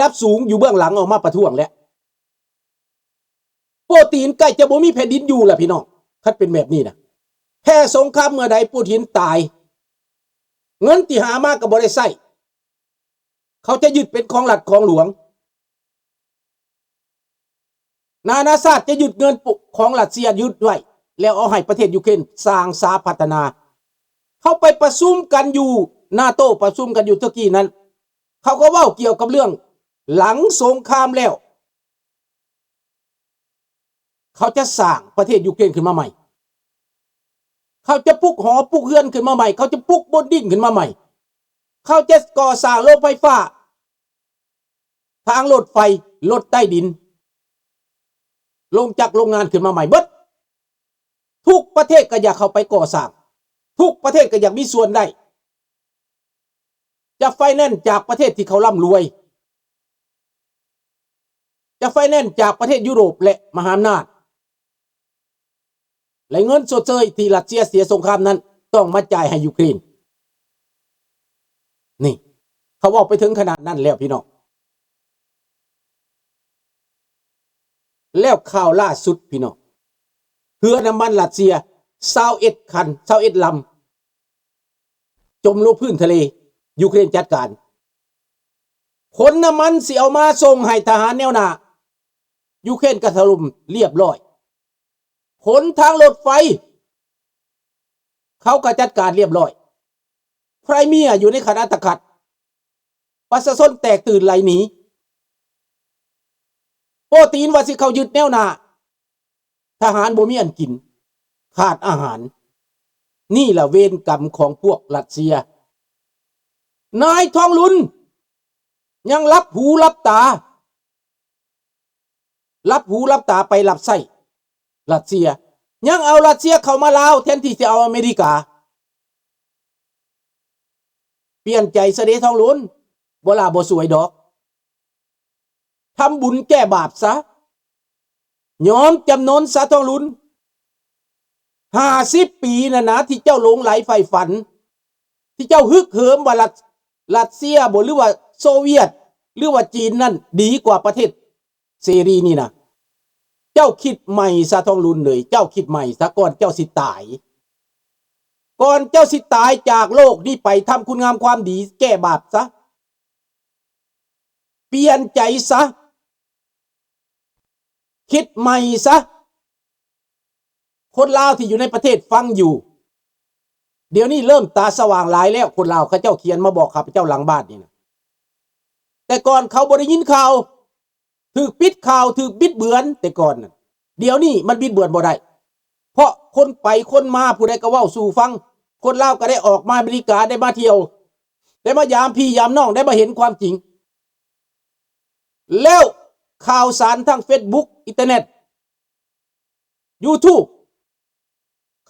ດັບສູງຢູ່ເບື້ອງຫຼັງອອກມາປະທ້ວງແລ້ວ. ປູຕິນໃກ້ຈະບໍ່ມີແຜ່ນດິນຢູ່ລະພີ່ນ້ອງ ຄັນເປັນແບບນີ້ນະ. ແພ້ສົງຄາມເມື່ອໃດ ປູຕິນຕາຍ ເງິນທີ່ຫາມາກໍບໍ່ໄດ້ໃຊ້. ເຂົາຈະຍຶດເປັນຂອງລັດຂອງຫຼວງ. ນານາຊາດຈະຍຶດເງິນຂອງຣັດເຊຍ ຍຶດໄວ້ ແລ້ວເອົາໃຫ້ປະເທດຢູເຄຣນສ້າງສາພັດທະນາ. ເຂົາໄປປະຊຸມກັນຢູ່ນາໂຕ ປະຊຸມກັນຢູ່ເທີກີນັ້ນ ເຂົາກໍເວົ້າກ່ຽວກັບເລື່ອງຫຼັງສົງຄາມແລ້ວ ເຂົາຈະສ້າງປະເທດຢູເຄຣນຂຶ້ນມາໃໝ່. ເຂົາຈະປຸກຫໍປຸກເຮືອນຂຶ້ນມາໃໝ່. ເຂົາຈະປຸກບົດດິນຂຶ້ນມາໃໝ່. ເຂົາຈະກໍ່ສ້າງໂລງໄຟຟ້າ, ທາງລົດໄຟ, ລົດໃຕ້ດິນ, ໂລງຈັກໂລງງານຂຶ້ນມາໃໝ່ເບິດ. ທຸກປະເທດກໍຢາກເຂົ້າໄປກໍ່ສ້າງ. ທຸກປະເທດກໍຢາກມີສ່ວນໄດ້. ຈະໄຟແນນຈາກປະເທດທີ່ເຂົາລ່ຳລວຍ, ຈະໄຟແນນຈາກປະເທດຢູໂຣບ ແລະ ມະຫາອຳນາດ ແລະ ເງິນຊົດເຊີຍທີ່ຣັດເຊຍເສຍສົງຄາມນັ້ນ ຕ້ອງມາຈ່າຍໃຫ້ຢູເຄຣນ. ນີ້ ເຂົາເວົ້າໄປເຖິງຂະໜາດນັ້ນແລ້ວພີ່ນ້ອງ. ແລ້ວຂ່າວລ່າສຸດພີ່ນ້ອງ, ເຮືອນ້ຳມັນຣັດເຊຍຊາວເອັດຄັນ ຊາວເອັດລຳ ຈົມລົງພື້ນທະເລ, ຢູເຄຣນຈັດການ. ຂົນນ້ຳມັນຊິເອົາມາສົ່ງໃຫ້ທະຫານແນວໜ້າ, ຢູເຄຣນກໍຖະຫຼົ່ມລຽບຮ້ອຍ. ຂົນທາງລົດໄຟ ເຂົາກໍຈັດການລຽບຮ້ອຍ. ໄຄຣເມຍຢູ່ໃນຂະນາດຕະຂັດ, ປະຊາຊົນແຕກຕື່ນໄຫຼໜີ. ໂປຕີນວ່າຊິເຂົ້າຍຶດແນວໜ້າ, ທະຫານບໍ່ມີອັນກິນ, ຂາດອາຫານ. ນີ້ລະເວນກຳຂອງພວກຣັດເຊຍ. ນາຍທອງລຸນຍັງຫຼັບຫູຫຼັບຕາ, ຫຼັບຫູຫຼັບຕາໄປຮັບໃຊ້ຣັດເຊຍ, ຍັງເອົາຣັດເຊຍເຂົ້າມາລາວແທນທີ່ຈະເອົາອາເມລິກາ. ປ່ຽນໃຈຊະເດທອງລຸນ, ບໍ່ຫຼ້າບໍ່ສວຍດອກ. ທຳບຸນແກ້ບາບຊະ, ຍອມຈຳນົນຊະທອງລຸນ. ຫ້າສິບປີນັ້ນນະ ທີ່ເຈົ້າຫຼົງໄຫຼໃຝ່ຝັນ, ທີ່ເຈົ້າຮຶກເຫີມວ່າຣັດ ຣັດເຊຍບໍ ຫຼືວ່າໂຊວຽດ ຫຼືວ່າຈີນນັ້ນດີກວ່າປະເທດເສລີນີ້ນະ. ເຈົ້າຄິດໃໝ່ຊະທອງລຸນເອີຍ, ເຈົ້າຄິດໃໝ່ຊະ ກ່ອນເຈົ້າຊິຕາຍ. ກ່ອນເຈົ້າຊິຕາຍຈາກໂລກນີ້ໄປ, ທຳຄຸນງາມຄວາມດີ, ແກ້ບາບຊະ. ປ່ຽນໃຈຊະ, ຄິດໃໝ່ຊະ. ຄົນລາວທີ່ຢູ່ໃນປະເທດຟັງຢູ່, ດຽວນີ້ເລີ່ມຕາສະຫວ່າງຫຼາຍແລ້ວ. ຄົນລາວເຂົາເຈົ້າຂຽນມາບອກຂ້າພະເຈົ້າຫຼັງບ້ານນີ້ນະ. ແຕ່ກ່ອນເຂົາບໍ່ໄດ້ຍິນຂ່າວ, ຖືກປິດຂ່າວ, ຖືກບິດເບືອນແຕ່ກ່ອນນະ. ດຽວນີ້ມັນບິດເບືອນບໍ່ໄດ້, ເພາະຄົນໄປຄົນມາ ຜູ້ໃດກໍເວົ້າສູ່ຟັງ. ຄົນລາວກໍໄດ້ອອກມາອາເມລິກາ, ໄດ້ມາທ່ຽວ, ໄດ້ມາຢາມພີ່ຢາມນ້ອງ, ໄດ້ມາເຫັນຄວາມຈິງ. ແລ້ວຂ່າວສານທາງເຟສບຸກ, ອິນເຕີເນັດ, ຢູທູບ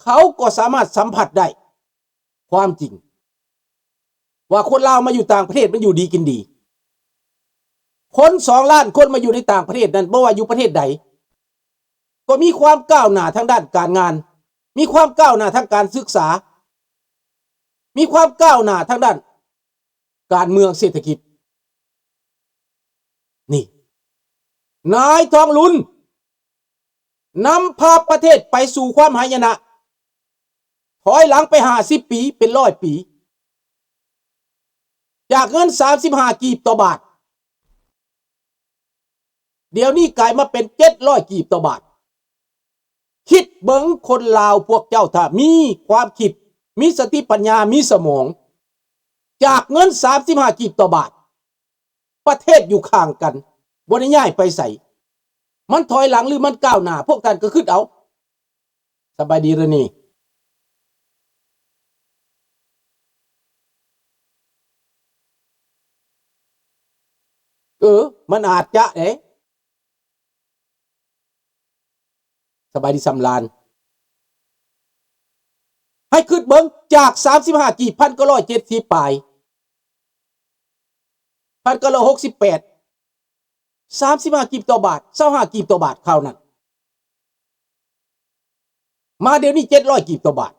ເຂົາກໍສາມາດສຳຜັດໄດ້ຄວາມຈິງ ວ່າຄົນລາວມາຢູ່ຕ່າງປະເທດມັນຢູ່ດີກິນດີ. ຄົນສອງລ້ານຄົນມາຢູ່ໃນຕ່າງປະເທດນັ້ນ, ບໍ່ວ່າຢູ່ປະເທດໃດ, ກໍມີຄວາມກ້າວໜ້າທາງດ້ານການງານ, ມີຄວາມກ້າວໜ້າທາງການສຶກສາ, ມີຄວາມກ້າວໜ້າທາງດ້ານການເມືອງເສດຖະກິດ. ນີ້ ນາຍທອງລຸນ ນຳພາປະເທດໄປສູ່ຄວາມຫາຍະນະ, ຖອຍຫຼັງໄປຫ້າສິບປີ ເປັນຮ້ອຍປີ, ຈາກເງິນສາມສິບຫ້າກີບຕໍ່ບາດ, ດຽວນີ້ກາຍມາເປັນເຈັດຮ້ອຍກີບຕໍ່ບາດ. ຄິດເບິ່ງ ຄົນລາວພວກເຈົ້າ ຖ້າມີຄວາມຄິດ, ມີສະຕິປັນຍາ, ມີສະໝອງ, ຈາກເງິນສາມສິບຫ້າກີບຕໍ່ບາດ, ປະເທດຢູ່ຂ້າງກັນ, ບໍ່ໄດ້ຍ້າຍໄປໃສ, ມັນຖອຍຫຼັງ ຫຼື ມັນກ້າວໜ້າ, ພວກທ່ານກໍຄິດເອົາ. ສະບາຍດີເຣນີ. ເອີ, ມັນອາດຈະເດ້. ສະບາຍດີສຳລານ. ໃຫ້ຄິດເບິ່ງ, ຈາກສາມສິບຫ້າກີບ ພັນເກົ້າຮ້ອຍເຈັດສິບປາຍ, ພັນເກົ້າຮ້ອຍຫົກສິບແປດ, ສາມສິບຫ້າກີບຕໍ່ບາດ, ຊາວຫ້າກີບຕໍ່ບາດຄາວນັ້ນ, ມາດຽວນີ້ເຈັດຮ້ອຍກີບຕໍ່ບາດ.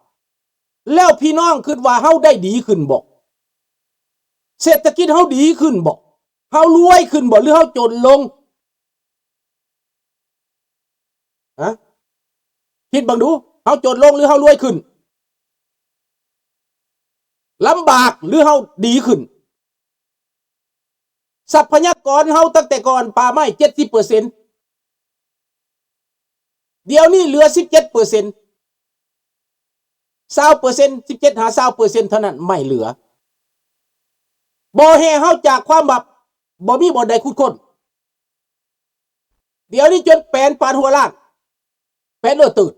ແລ້ວພີ່ນ້ອງຄິດວ່າເຮົາໄດ້ດີຂຶ້ນບໍ່? ເສດຖະກິດເຮົາດີຂຶ້ນບໍ່? ເຮົາລວຍຂຶ້ນບໍ່ ຫຼືເຮົາຈົນລົງ? ຮະ? ຄິດເບິ່ງດູ, ເຮົາຈົນລົງ ຫຼືເຮົາລວຍຂຶ້ນ? ລຳບາກ ຫຼືເຮົາດີຂຶ້ນ? ຊັບພະຍາກອນເຮົາຕັ້ງແຕ່ກ່ອນປ່າໄມ້ເຈັດສິບເປີເຊັນ ດຽວນີ້ເຫຼືອສິບເຈັດເປີເຊັນ ຊາວເປີເຊັນ ສິບເຈັດຫາຊາວເປີເຊັນເທົ່ານັ້ນໄມ້ເຫຼືອ. ບໍ່ແຮ່ເຮົາຈາກຄວາມວ່າບໍ່ມີບ່ອນໃດຂຸດຄົ້ນ. ດຽວນີ້ຈົນແປນປານຫົວລ້ານ ແປນເລີດຕື່ນ.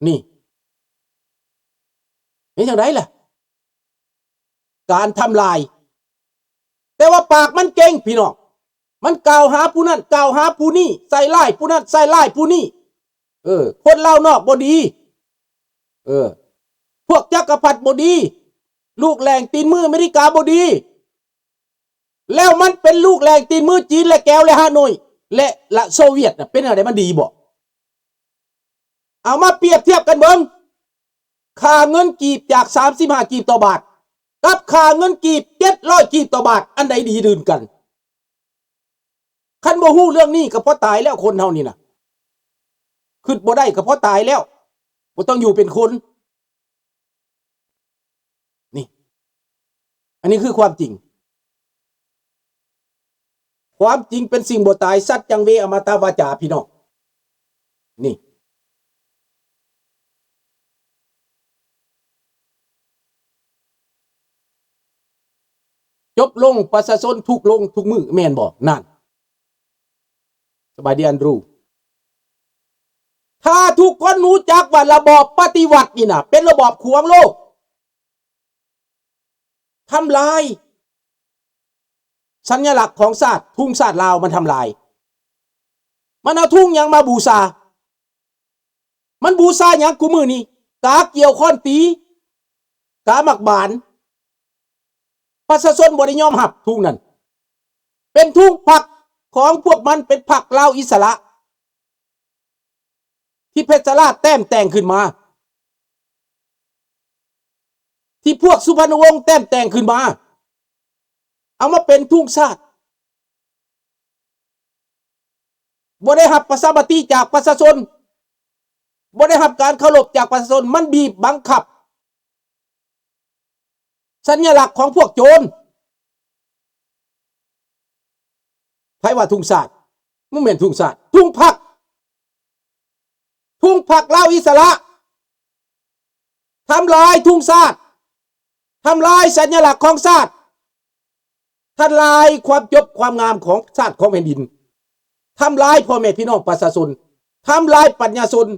ນີ້ ເຮັດຈັ່ງໃດລະ? ການທຳລາຍ. ແຕ່ວ່າປາກມັນເກັ່ງພີ່ນ້ອງ, ມັນກ່າວຫາຜູ້ນັ້ນ ກ່າວຫາຜູ້ນີ້ ໃສ່ຮ້າຍຜູ້ນັ້ນ ໃສ່ຮ້າຍຜູ້ນີ້. ເອີ ຄົນລາວນອກບໍ່ດີ. ເອີ ພວກຈັກກະພັດບໍ່ດີ. ລູກແຫຼງຕີນມືອາເມລິກາບໍ່ດີ. ແລ້ວມັນເປັນລູກແຫຼງຕີນມືຈີນ ແລະ ແກວ ແລະ ຮາໂນຍ ແລະ ລະໂຊວຽດນະ ເປັນແນວໃດ ມັນດີບໍ່? ເອົາມາປຽບທຽບກັນເບິ່ງ ຄ່າເງິນກີບຈາກສາມສິບຫ້າກີບຕໍ່ບາດ ກັບຄ່າເງິນກີບເຈັດຮ້ອຍກີບຕໍ່ບາດ ອັນໃດດີລື່ນກັນ? ຄັນບໍ່ຮູ້ເລື່ອງນີ້ກໍພໍຕາຍແລ້ວ ຄົນເຮົານີ້ນະ ຄິດບໍ່ໄດ້ກໍພໍຕາຍແລ້ວ ບໍ່ຕ້ອງຢູ່ເປັນຄົນ. ນີ້ ອັນນີ້ຄືຄວາມຈິງ. ຄວາມຈິງເປັນສິ່ງບໍ່ຕາຍ, ສັດຍັງເວ ອະມະຕະວາຈາ ພີ່ນ້ອງ. ນີ້ ຈົບລົງ, ປະຊາຊົນທຸກລົງທຸກມື້ ແມ່ນບໍ່? ນັ້ນ. ສະບາຍດີ ແອນດຣູ. ຖ້າທຸກຄົນຮູ້ຈັກວ່າລະບອບປະຕິວັດນີ້ນະ ເປັນລະບອບຂວາງໂລກ, ທຳລາຍສັນຍະລັກຂອງຊາດ, ທຸງຊາດລາວມັນທຳລາຍ. ມັນເອົາທຸງຫຍັງມາບູຊາ? ມັນບູຊາຫຍັງຄູ່ມື້ນີ້? ກາກ່ຽວຄ້ອນຕີ, ກາໝາກບານ. ປະຊາຊົນບໍ່ໄດ້ຍອມຮັບທຸງນັ້ນ. ເປັນທຸງພັກຂອງພວກມັນ, ເປັນພັກລາວອິດສະຫຼະ ທີ່ເພັດຊະລາດແຕ້ມແຕ່ງຂຶ້ນມາ, ທີ່ພວກສຸພັນນະວົງແຕ້ມແຕ່ງຂຶ້ນມາ, ເອົາມາເປັນທຸງຊາດ. ບໍ່ໄດ້ຮັບປະຊາມະຕິຈາກປະຊາຊົນ, ບໍ່ໄດ້ຮັບການເຄົາລົບຈາກປະຊາຊົນ, ມັນບີບບັງຄັບ. ສັນຍະລັກຂອງພວກໂຈນ. ໃຜວ່າທຸງຊາດ? ບໍ່ແມ່ນທຸງຊາດ, ທຸງພັກ. ທຸງພັກລາວອິດສະຫຼະ. ທຳລາຍທຸງຊາດ, ທຳລາຍສັນຍະລັກຂອງຊາດ, ທຳລາຍຄວາມຈົບຄວາມງາມຂອງຊາດຂອງແຜ່ນດິນ, ທຳລາຍພໍ່ແມ່ພີ່ນ້ອງປະຊາຊົນ, ທຳລາຍປັນຍາຊົນ,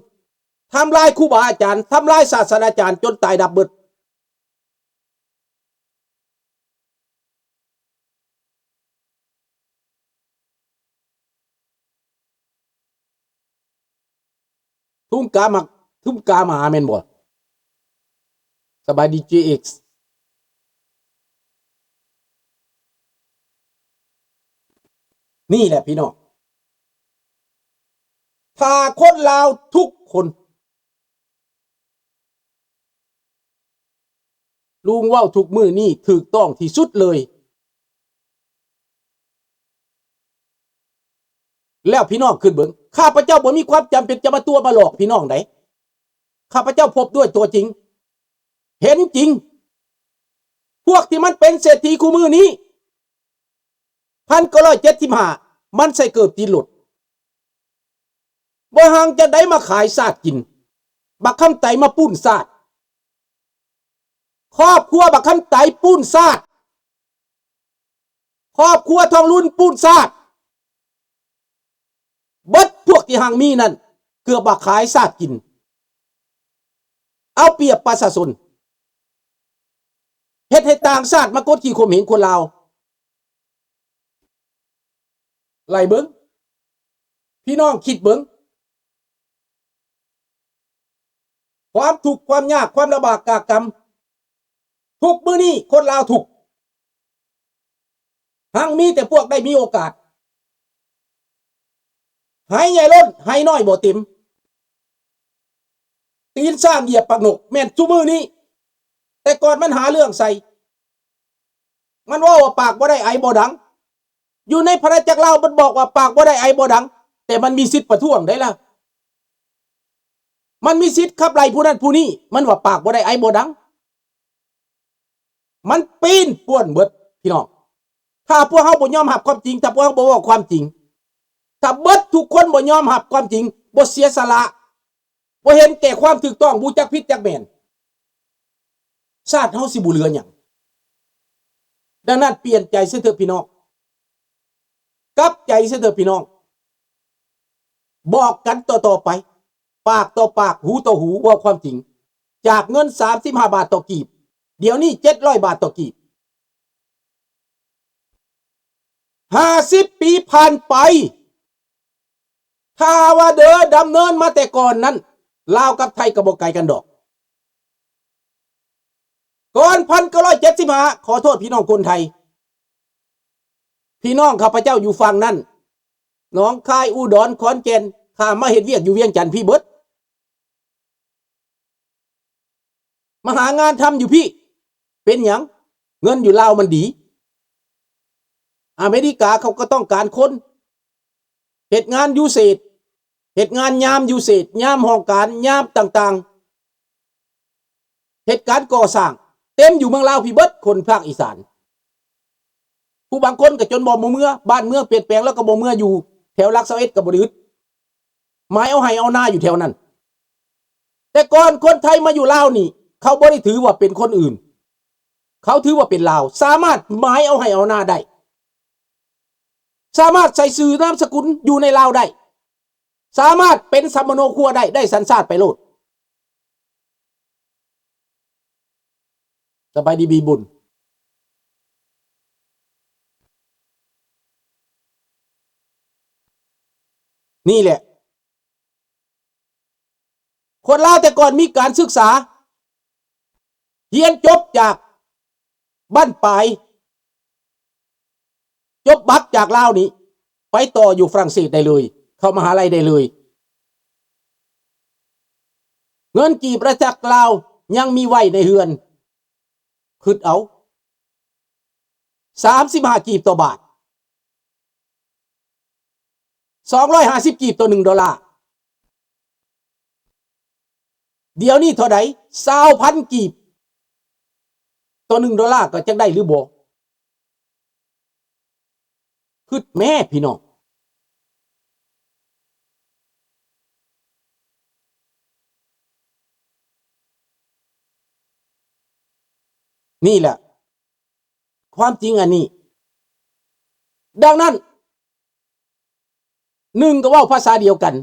ທຳລາຍຄູບາອາຈານ, ທຳລາຍສາສະດາຈານຈົນຕາຍດັບເບິດ. ທຸງກາໝາ, ທຸງກາໝາແມ່ນບໍ່? ສະບາຍດີ ເຈເອັກ. ນີ້ແຫຼະພີ່ນ້ອງ, ຖ້າຄົນລາວທຸກຄົນ ລຸງເວົ້າທຸກມື້ນີ້ຖືກຕ້ອງທີ່ສຸດເລີຍ. ແລ້ວພີ່ນ້ອງຄິດເບິ່ງ, ຂ້າພະເຈົ້າບໍ່ມີຄວາມຈຳເປັນຈະມາຕົວະມາຫຼອກພີ່ນ້ອງໃດ. ຂ້າພະເຈົ້າພົບດ້ວຍຕົວຈິງ, ເຫັນຈິງ. ພວກທີ່ມັນເປັນເສດຖີຄູ່ມື້ນີ້, ພັນເກົ້າຮ້ອຍເຈັດສິບຫ້າ ມັນໃສ່ເກີບຕີນລົດ. ບໍ່ຮັ່ງຈັ່ງໃດມາຂາຍຊາດກິນ. ບັກຄຳໄຕມາປຸ້ນຊາດ. ຄອບຄົວບັກຄຳໄຕປຸ້ນຊາດ. ຄອບຄົວທອງລຸນປຸ້ນຊາດ. ເບິດພວກທີ່ຮັ່ງມີນັ້ນ ເກືອບວ່າຂາຍຊາດກິນ. ເອົາປຽບປະຊາຊົນ. ເຮັດໃຫ້ຕ່າງຊາດມາກົດຂີ່ຂົ່ມເຫງຄົນລາວ. ໄລ່ເບິ່ງ, ພີ່ນ້ອງຄິດເບິ່ງ, ຄວາມທຸກຄວາມຍາກຄວາມລຳບາກກາກກຳ, ທຸກມື້ນີ້ຄົນລາວທຸກ, ຮັ່ງມີແຕ່ພວກໄດ້ມີໂອກາດ, ໄຮ່ໃຫຍ່ລົ້ນ, ໄຮ່ນ້ອຍບໍ່ເຕັມ. ຕີນຊ້າງຢຽບປາກນົກ ແມ່ນຊຸມື້ນີ້. ແຕ່ກ່ອນມັນຫາເລື່ອງໃສ່ ມັນເວົ້າວ່າປາກບໍ່ໄດ້ໄອບໍ່ດັງ. ຢູ່ໃນອານາຈັກລາວມັນບອກວ່າປາກບໍ່ໄດ້ໄອບໍ່ດັງ, ແຕ່ມັນມີສິດປະທ້ວງໄດ້ລະ. ມັນມີສິດຂັບໄລ່ຜູ້ນັ້ນຜູ້ນີ້, ມັນວ່າປາກບໍ່ໄດ້ໄອບໍ່ດັງ. ມັນປີ້ນປ່ວນເບິດ ພີ່ນ້ອງ. ຖ້າພວກເຮົາບໍ່ຍອມຮັບຄວາມຈິງ, ຖ້າພວກເຮົາບໍ່ເວົ້າຄວາມຈິງ, ຖ້າເບິດທຸກຄົນບໍ່ຍອມຮັບຄວາມຈິງ, ບໍ່ເສຍສະຫຼະ, ບໍ່ເຫັນແກ່ຄວາມຖືກຕ້ອງ, ບໍ່ຮູ້ຈັກຜິດຈັກແມ່ນ, ຊາດເຮົາຊິບໍ່ເຫຼືອຫຍັງ. ດັ່ງນັ້ນ ປ່ຽນໃຈເສຍເຖີ້ະພີ່ນ້ອງ, ກັບໃຈເສຍເຖີ້ະພີ່ນ້ອງ. ບອກກັນຕໍ່ໆໄປ, ປາກຕໍ່ປາກ, ຫູຕໍ່ຫູ, ເວົ້າຄວາມຈິງ. ຈາກເງິນສາມສິບຫ້າບາດຕໍ່ກີບ, ດຽວນີ້ເຈັດຮ້ອຍບາດຕໍ່ກີບ. ຫ້າສິບປີຜ່ານໄປ, ຖ້າວ່າເດີດຳເນີນມາແຕ່ກ່ອນນັ້ນ, ລາວກັບໄທກໍບໍ່ໄກກັນດອກ. ກ່ອນພັນເກົ້າຮ້ອຍເຈັດສິບຫ້າ, ຂໍໂທດພີ່ນ້ອງຄົນໄທ, ພີ່ນ້ອງຂ້າພະເຈົ້າຢູ່ຝັ່ງນັ້ນ, ໜອງຄາຍ, ອຸດອນ, ຂອນແກ່ນ, ຂ້າມມາເຮັດວຽກຢູ່ວຽງຈັນພີ້ເບິດ. ມາຫາງານທຳຢູ່ພີ້. ເປັນຫຍັງ? ເງິນຢູ່ລາວມັນດີ. ອາເມລິກາເຂົາກໍຕ້ອງການຄົນເຮັດງານຢູ່ເສດ, ເຮັດງານຍາມຢູ່ເສດ, ຍາມຫ້ອງການ, ຍາມຕ່າງໆ, ເຮັດການກໍ່ສ້າງ, ເຕັມຢູ່ເມືອງລາວພີ້ເບິດ, ຄົນພາກອີສານ. ຜູ້ບາງຄົນກໍຈົນບໍ່ ບໍ່ເມືອ, ບ້ານເມືອງປ່ຽນແປງແລ້ວກໍບໍ່ເມືອ, ຢູ່ແຖວຫຼັກຊາວເອັດກໍບໍ່ໄດ້ອຶດ. ໝາຍເອົາໄຮ່ເອົານາຢູ່ແຖວນັ້ນ. ແຕ່ກ່ອນຄົນໄທມາຢູ່ລາວນີ້ ເຂົາບໍ່ໄດ້ຖືວ່າເປັນຄົນອື່ນ, ເຂົາຖືວ່າເປັນລາວ, ສາມາດໝາຍເອົາໄຮ່ເອົານາໄດ້, ສາມາດໃສ່ຊື່ນາມສະກຸນຢູ່ໃນລາວໄດ້, ສາມາດເປັນສຳມະໂນຄົວໄດ້, ໄດ້ສັນຊາດໄປໂລດ. ສະບາຍດີ ບີບຸນ. ນີ້ແຫຼະ ຄົນລາວແຕ່ກ່ອນມີການສຶກສາ, ຮຽນຈົບຈາກບັ້ນປາຍ, ຈົບບັກຈາກລາວນີ້ ໄປຕໍ່ຢູ່ຝຣັ່ງເສດໄດ້ເລີຍ, ເຂົ້າມະຫາໄລໄດ້ເລີຍ. ເງິນກີບລະຈັກລາວຍັງມີໄວ້ໃນເຮືອນ, ຄິດເອົາ, ສາມສິບຫ້າກີບຕໍ່ບາດ, ສອງຮ້ອຍຫ້າສິບກີບຕໍ່ໜຶ່ງໂດລາ. ດຽວນີ້ເທົ່າໃດ? ຊາວພັນກີບຕໍ່ໜຶ່ງໂດລາ, ກໍຈັກໄດ້ຫຼືບໍ່? ຄິດແມ້ພີ່ນ້ອງ. ນີ້ແຫຼະ ຄວາມຈິງອັນນີ້. ດັ່ງນັ້ນ ໜຶ່ງກໍເວົ້າພາສາດຽວກັນ,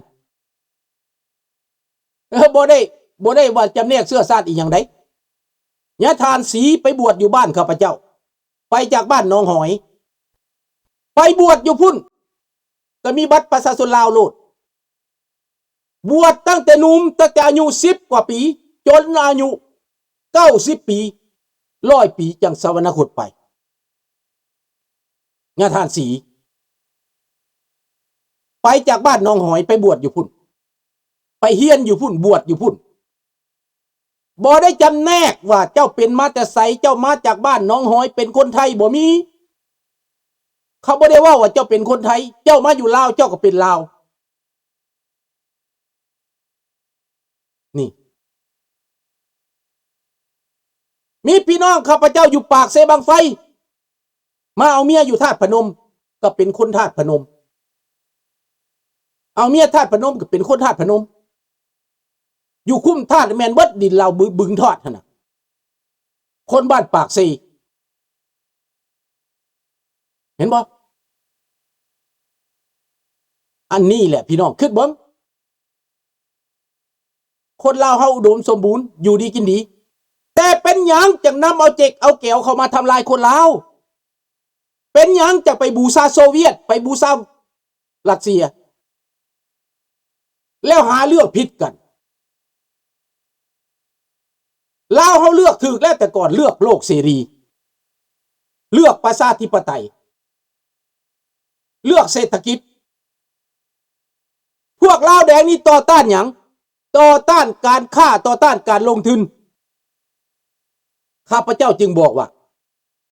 ເອີ ບໍ່ໄດ້ ບໍ່ໄດ້ວ່າຈຳແນກເຊື້ອຊາດອີ່ຫຍັງໃດ. ຍາທ່ານສີໄປບວດຢູ່ບ້ານຂ້າພະເຈົ້າ, ໄປຈາກບ້ານໜອງຫອຍ, ໄປບວດຢູ່ພຸ້ນ, ກໍມີບັດປະຊາຊົນລາວໂລດ. ບວດຕັ້ງແຕ່ໜຸ່ມ, ຕັ້ງແຕ່ອາຍຸສິບກວ່າປີ ຈົນອາຍຸເກົ້າສິບປີ, ຮ້ອຍປີ ຈັ່ງສະຫວັນນະຄົດໄປ. ຍາທ່ານສີ ໄປຈາກບ້ານໜອງຫອຍ ໄປບວດຢູ່ພຸ້ນ, ໄປຮຽນຢູ່ພຸ້ນ, ບວດຢູ່ພຸ້ນ. ບໍ່ໄດ້ຈຳແນກວ່າເຈົ້າເປັນມາແຕ່ໃສ, ເຈົ້າມາຈາກບ້ານໜອງຫອຍ ເປັນຄົນໄທ, ບໍ່ມີ. ເຂົາບໍ່ໄດ້ເວົ້າວ່າເຈົ້າເປັນຄົນໄທ, ເຈົ້າມາຢູ່ລາວ ເຈົ້າກໍເປັນລາວ. ນີ້ ມີພີ່ນ້ອງຂ້າພະເຈົ້າຢູ່ປາກເຊບັ້ງໄຟ ມາເອົາເມຍຢູ່ທາດພະນົມ ກໍເປັນຄົນທາດພະນົມ, ເອົາເມຍທາດພະນົມ ກໍເປັນຄົນທາດພະນົມ. ຢູ່ຄຸ້ມທາດແມ່ນເບິດ, ດິນລາວບຶ-, ບຶງທາດຫັ້ນນະ, ຄົນບ້ານປາກເຊ. ເຫັນບໍ່? ອັນນີ້ແຫຼະພີ່ນ້ອງ, ຄິດເບິ່ງ, ຄົນລາວເຮົາອຸດົມສົມບູນ, ຢູ່ດີກິນດີ, ແຕ່ເປັນຫຍັງຈັ່ງນຳເອົາເຈັກເອົາແກວເຂົ້າມາທຳລາຍຄົນລາວ? ເປັນຫຍັງຈັ່ງໄປບູຊາໂຊວຽດ, ໄປບູຊາ ລັດເຊຍ ແລ້ວຫາເລື່ອງຜິດກັນ. ລາວເຮົາເລືອກຖືກແລ້ວ, ແຕ່ກ່ອນເລືອກໂລກເສລີ, ເລືອກປະຊາທິປະໄຕ, ເລືອກເສດຖະກິດ. ພວກລາວແດງນີ້ຕໍ່ຕ້ານຫຍັງ? ຕໍ່ຕ້ານການຄ້າ, ຕໍ່ຕ້ານການລົງທຶນ. ຂ້າພະເຈົ້າຈຶ່ງບອກວ່າ